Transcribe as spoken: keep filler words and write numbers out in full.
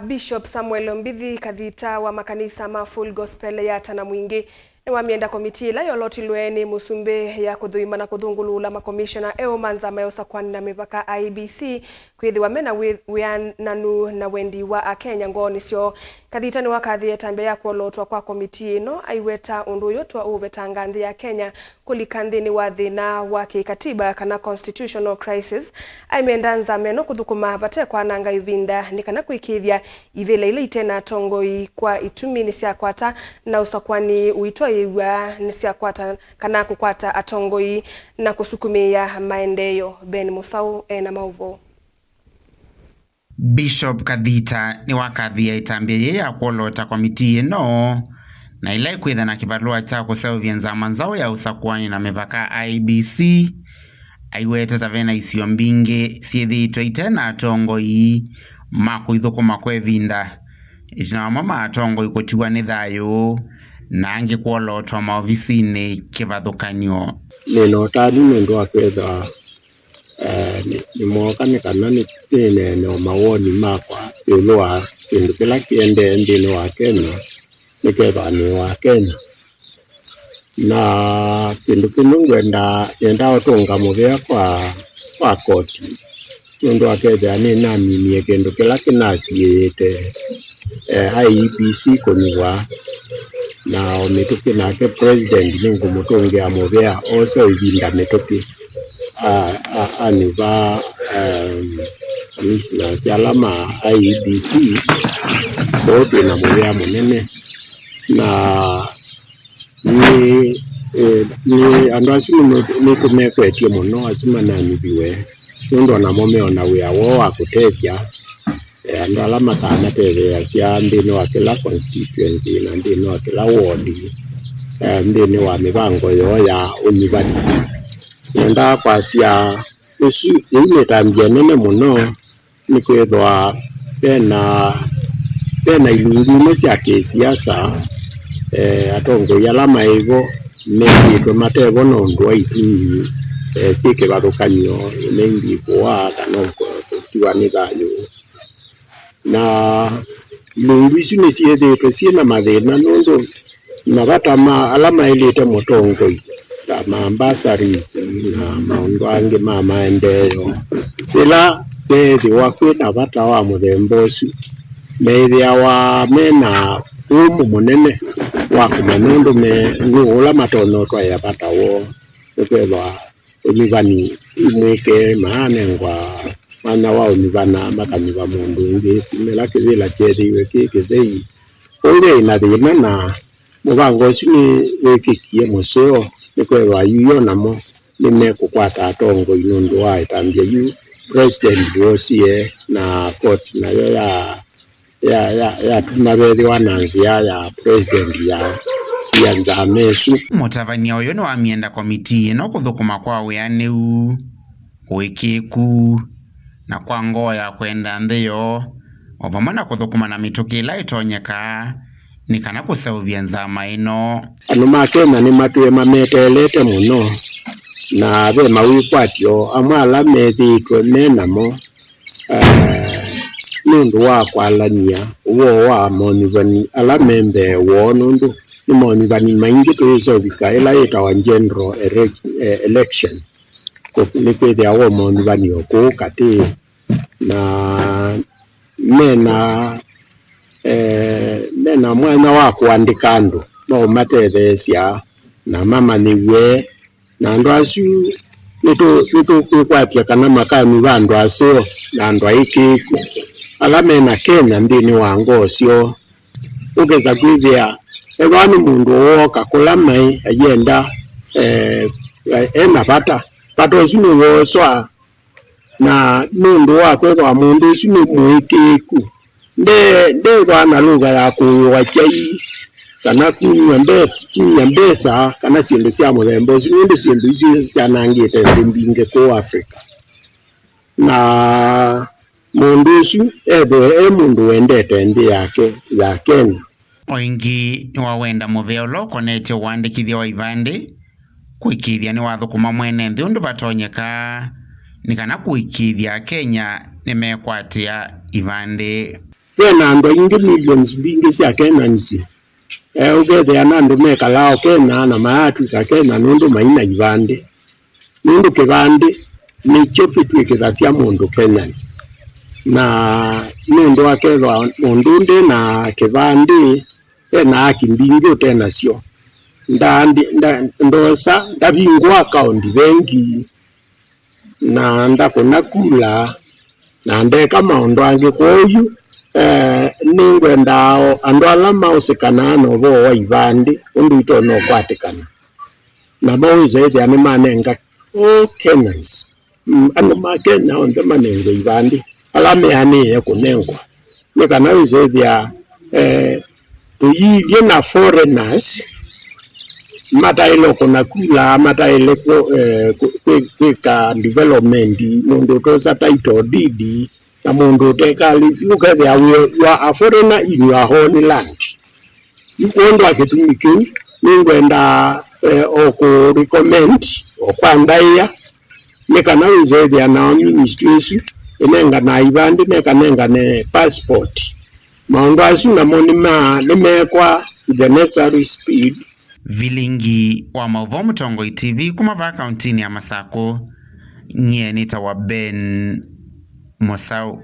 Bishop Samuel Mbithi Kathita wa makanisa ma Full Gospel ya Tana Mwingĩ nĩwamyenda komitii ĩla yolotilwe nĩ mũsumbĩ ya kũthũima na kũthũngũlũũla makomishona eũ ma nzama ya ũsakwani na mĩvaka, I E B C, kwĩthĩwa mena wĩ-, wĩananu na wendi wa Akenya ngoonĩ syoo. Kathita nĩwakathie ĩtambya ya kwolootwa kwa komitii ĩno, aiweta ũndũ ũyũ twaũvetanga nthĩ ya Kenya kũlika nthĩnĩ wa thĩna wa kĩkatiba kana constitutional crisis. Aimenda nzama ĩno kũthũkũma vate kwananga ĩvinda nĩ kana kũĩkĩĩthya ivĩla ila ite na atongoi kwa itumi nĩsyakwata na ũsakwani ũitwaĩĩw'a nĩsyakwata kana kũkwata atongoi na kũsukumĩĩa maendeeo. Ben Mũsaũ e na maũvoo. Bishop Kathita nĩwakathie ĩtambya yĩĩ ya kwoloota komitii ĩno, na ĩla ĩkwĩtha na kĩvalũa kya kũseũvya nzama nzaũ ya ũsakuani na mĩvaka, I E B C, aiweta ta ve na isio mbingĩ syĩthĩĩtwe ite na atongoi ma kũithũkũma kwa ĩvinda, ĩtina wa amwe ma atongoi kũtiwa nĩ thayũ na angĩ kwolootwa maovisinĩ kĩvathũkany'o. Nĩ na ũtanu nũndũ wa kwĩthwa Eh, nĩ, nĩmooka nĩ kana nĩ, nĩneene o mawoni makwa ĩũlũ wa kĩndũ kĩla kĩendee nthĩnĩ wa Kenya, nĩkethwa nĩ wa Kenya. Na kĩndũ kĩmwe ngwenda, nĩendaa ũtũnga mũvea kwa, kwa koti, nũndũ akethĩa nĩnaminie kĩndũ kĩla kĩnasiĩĩte, eh, I E B C kũnyuvwa, na o mĩtũkĩ nake president nĩngũmũtũngĩa mũvea ose o ĩvinda mĩtũkĩ. A-, a-, anyuva, em, commissioners ala ma I E B C, kwoou twĩ na mũvea mũnene. Na nĩ, eh, nĩ, andũ asu nĩ, nĩtũmekwetye mũno, asu mananyuviwe, nũndũ onamo meona wĩa woo wa kũtethya, eh, andũ ala makamatetheeasya nthĩnĩ wa kĩla constituency na nthĩnĩ wa kĩla ward, eh, nthĩnĩ wa mĩvango yoo ya ũnyuvani. Nĩendaa kwasya ũsu, yĩu nĩ ĩtambya ĩnene mũno, nĩkwĩthwa vena, vena ilungu imwe sya kĩsiasa, eh, atongoi ala maĩ vo methĩĩtwe mate vo nũndũ wa itumi, eh, syĩ kĩvathũkany'o, maybe kũaa kana kũtiwa nĩ thayũ. Na ilungu isu nĩsyĩthĩĩtwe syĩ na mathĩna nũndũ mavata ma ala maĩlĩte mũtongoi, ta ma bursaries na maũndũ angĩ ma maendeeo. Yĩla veethĩwa kwĩ na vata wa mũthemba ũsu, meĩthĩawa me na ũmũ mũnene wa kũmanya ũndũ me, nũũ ũla matonya ũtwaĩa vata woo. Nĩkwĩthwa ũnyuvani imwĩke maanengwa mwanya wa ũnyuvana, makanyuva mũndũ ũngĩ, kumĩla kĩvĩla kyethĩiwe kĩ kĩthei. Kwoou veĩ na thĩna, na mũvango ũsu nĩwĩkĩkie mũseo, nĩkwĩthwa yu yo namo nĩmekũkwata atongoi nũndũ wa ĩtambya yu president woosie, na koti nayo ya ya, ya, yatuma vethĩwa na nzĩa ya president ya, ya nzama ĩsu. Mũtavany'a ũyũ nĩwamyenda komitii ĩno kũthũkũma kwa wĩanĩu, ũĩkĩĩku, na kwa ngoo ya kwenda nthĩ yoo, o vamwe na kũthũkũma na mĩtũkĩ ĩla ĩtonyekaa nĩ kana kũseũvya nzama ĩno. Andũ ma Kenya nĩmatwĩe mameteelete mũno, na ve mawĩkwatyo amwe ala methĩĩtwe me namo, eh, nũndũ wa kwalany'a ũvoo wa monyuvani ala me mbee woo, nũndũ nĩ monyuvani maingĩ tũyĩsa ũvika ĩla yĩtawa general ele-, eh, election. Kũ-, nĩkwĩthĩawa o monyuvani o kũu katĩ, na mena, eh, mena mwanya wa kũandĩka andũ maũmatetheesya na mamanyĩw'e. Na andũ asu nĩtũ-, nĩtũkwĩkwatya kana makanyuva andũ aseo na andũ aĩkĩĩku ala me na Kenya nthĩnĩ wa ngoo syoo. Ũkesa kwĩthĩa ethĩwa nĩ mũndũ wooka kũla maĩ ayenda, eh, e na vata, vata ũsu nĩwooswa, na nũndũ wa kwĩthĩwa mũndũ ũsu nĩ mũĩkĩĩku, nde-, ndethĩwa na lũva ya kũĩwa kyai, kana kumya mbesa, kumya mbesa, kana syĩndũ sya mũthemba ũsu, nũndũ syĩndũ isu syanangĩte nthĩ mbingĩ kũu Africa. Na mũndũ ũsu ethĩwe e mũndũ wendete nthĩ yake ya Kenya. O ĩngĩ, nĩwawenda mũvea ũla ũkonetye ũandĩkĩthya wa ivandĩ kũĩkĩĩthya nĩwathũkũma mwene nthĩ ũndũ vatonyeka, nĩ kana kũĩkĩĩthya Akenya nĩmekwatĩa ivandĩ. Ve na andũ aingĩ, millions mbingĩ sya Kenyans, eh, ũkethĩa na andũ mekalaa o Kenya na mayatw'ĩka Kenya nũndũ mai na ivandĩ. Nũndũ kĩvandĩ nĩkyo kĩtw'ĩkĩthasya mũndũ Kenyan. Na nũndũ akethwa mũndũ nde na kĩvandĩ, e na haki mbingĩ ũte nasyo. Ndaandi-, nda-, ndosa, ndavingũa akaũndi vengi, na ndakũna kula, na ndeka maũndũ angĩ. Kwoou, eh, nĩngwenda o andũ ala maũsĩkanaa na ũvoo wa ivandĩ ũndũ itonya ũkwatĩkana, na mawĩsa ĩthĩa nĩmanenga all Kenyans, mm, andũ ma Kenya onthe manengwe ivandĩ, ala meanĩĩe kũnengwa, nĩ kana wĩsa ĩthĩa, eh, tũyĩthye na foreigners mataĩle kũna kula, mataĩle kũ-, eh, kũ-, kwĩ-, kwĩka development, mũndũ ũtosa title deed, na mũndũ ũtekalĩ, ũkethĩa wĩ, you are a foreigner in your own land. Yu kwondũ wa kĩtumi kĩu, nĩngwenda, eh, o kũ recommend, o kwa ndaĩa, nĩ kana wĩsethĩa nao ministry ĩsu ĩnenganaa ivandĩ, nekanengane passport. Maũndũ asu namo nĩma-, nĩmekwa with the necessary speed. Vilingi wa maũvoo Mũtongoi T V kuma vaa kauntinĩ ya Masakũ, nyie nĩtawa Ben Mũsaũ.